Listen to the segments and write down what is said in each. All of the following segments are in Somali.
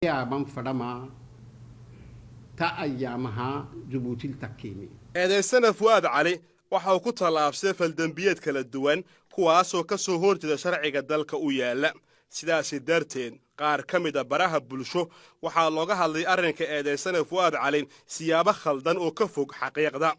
Yaaban fadhama ta ayaamaha Jabuutil takkiimi. Eedaysana Fu'aad Cali waxa uu ku tallaabsaday faldembiyeed kala duwan, kuwaasoo ka soo horjeeda sharciga dalka u yaalla. Sidaasi darteed, qaar ka mida baraha bulsho waxaa looga hadlay arrinka eedaysana Fu'aad Cali siyaabo khaldan oo ka fog xaqiiqda.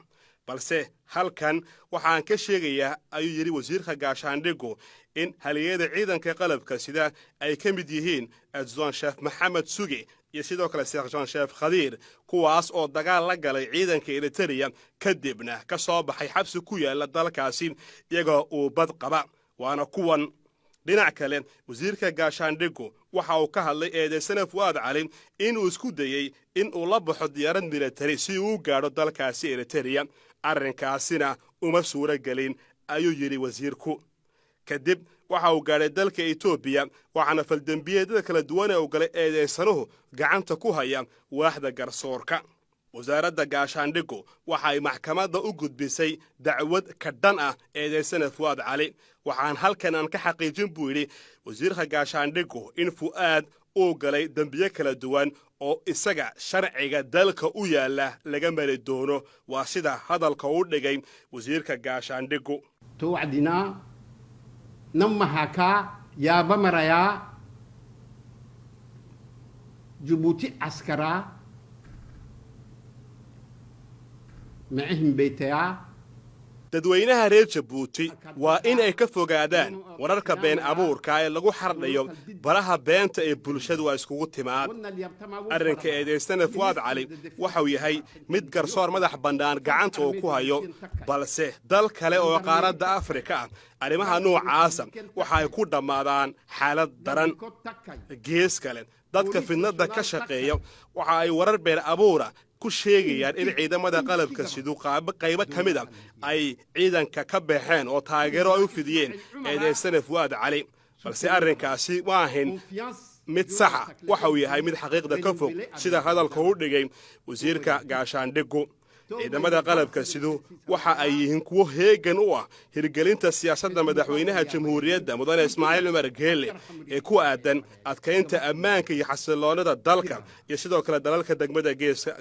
Balse halkan waxaan ka sheegayaa, ayuu yidhi wasiirka gaashaandhiggu, in haliyada ciidanka qalabka sida ay ka mid yihiin adjudant chef Maxamed Suge iyo sidoo kale sergent chef Khadiir, kuwaas oo dagaal la galay ciidanka Eritereya, kadibna ka soo baxay xabsi ku yaalla dalkaasi iyagoo uu bad qaba, waana kuwan. Dhinac kale, wasiirka gaashaandhiggu waxa uu ka hadlay eedaysana Fu'aad Cali inuu isku dayey in uu la baxo diyaarad militari si uu u gaadho dalkaasi Eritereya. Arrinkaasina uma suuro gelin, ayuu yidhi wasiirku. Kadib waxa uu gaadhay dalka Etoobiya, waxaana faldembiyeedyada kala duwan ee uu galay eedaysanuhu gacanta ku haya waaxda garsoorka. Wasaaradda gaashaandhiggu waxa ay maxkamadda u gudbisay dacwad ka dhan ah eedaysana Fu'aad Cali. Waxaan halkan aan ka xaqiijin, buu yidhi wasiirka gaashaandhiggu, in Fu'aad uu galay dembiye kala duwan oo isaga sharciga dalka u yaalla laga mari doono. Waa sida hadalka u dhigay wasiirka gaashaandhiggu. To wacdinaa namahakaa yaaba marayaa Jabuuti askaraa macihim beytayaa. Dadweynaha reer Jabuuti waa in ay ka fogaadaan wararka been abuurka ee lagu xardhayo baraha beenta ee bulshadu ay iskugu timaad. Arrinka eedaystana Fu'aad Cali waxau yahay mid garsoor madax bannaan gacanta uu ku hayo, balse dal kale oo qaaradda Afrika ah arrimaha noocaasa waxa ay ku dhammaadaan xaalad daran. Gees kale, dadka fidnadda ka shaqeeya waxa ay warar been abuura ku sheegayaan in ciidamada qalabka sidu qaybo ka mid a ay ciidanka ka baxeen oo taageero ay u fidiyeen eedaysane Fu'aad Cali, balse arrinkaasi ma ahayn mid saxa, waxa uu yahay mid xaqiiqda ka fog, sida hadalka u dhigay wasiirka gaashaandhiggu. Ciidamada qalabka sidu waxa ay yihiin kuwo heegan u ah hirgelinta siyaasadda madaxweynaha jamhuuriyadda, mudane Ismaaciil Cumar Geele, ee ku aadan adkaynta ammaanka iyo xasiloonnada dalka iyo sidoo kale dalalka degmada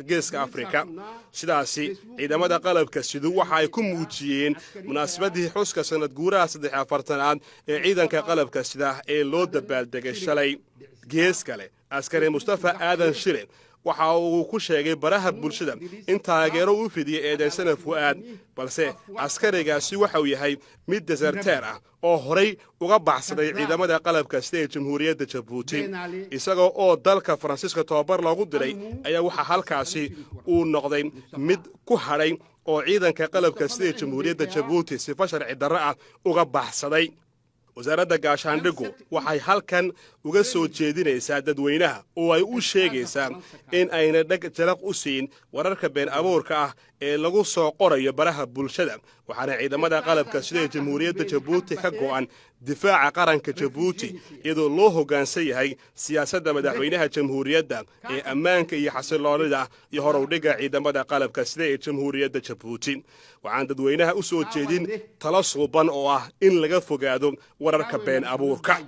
Geeska Afrika. Sidaasi ciidamada qalabka sidu waxa ay ku muujiyeen munaasabadii xuska sannad guuraha 43aad ee ciidanka qalabka sida ee loo dabaaldegay shalay. Gees kale, askari Mustafa Aadan Shire waxa uu ku sheegay baraha bulshada in taageero u fidiyey eedaysana Fu'aad, balse askarigaasi waxauu yahay mid deserteer ah oo horay uga baxsaday ciidamada qalabka sida ee jamhuuriyadda Jabuuti. Isagoo oo dalka Faransiiska tobabar loogu diray ayaa waxaa halkaasi uu noqday mid ku hadhay oo ciidanka qalabka sida ee jamhuuriyadda Jabuuti sifa sharci darro ah uga baxsaday. Wasaaradda gaashaandhiggu waxay halkan uga soo jeedinaysaa dadweynaha oo ay u sheegaysaa in ayna dheg jalaq u siin wararka been abuurka ah ee lagu soo qorayo baraha bulshada. Waxaana ciidamada qalabka sida ee jamhuuriyadda Jabuuti ka go'an difaaca qaranka Jabuuti, iyadoo loo hoggaansan yahay siyaasadda madaxweynaha jamhuuriyadda ee ammaanka iyo xasiloonida iyo horowdhigga ciidamada qalabka sida ee jamhuuriyadda Jabuuti. Waxaan dadweynaha u soo jeedin talo suuban oo ah in laga fogaado wararka been abuurka.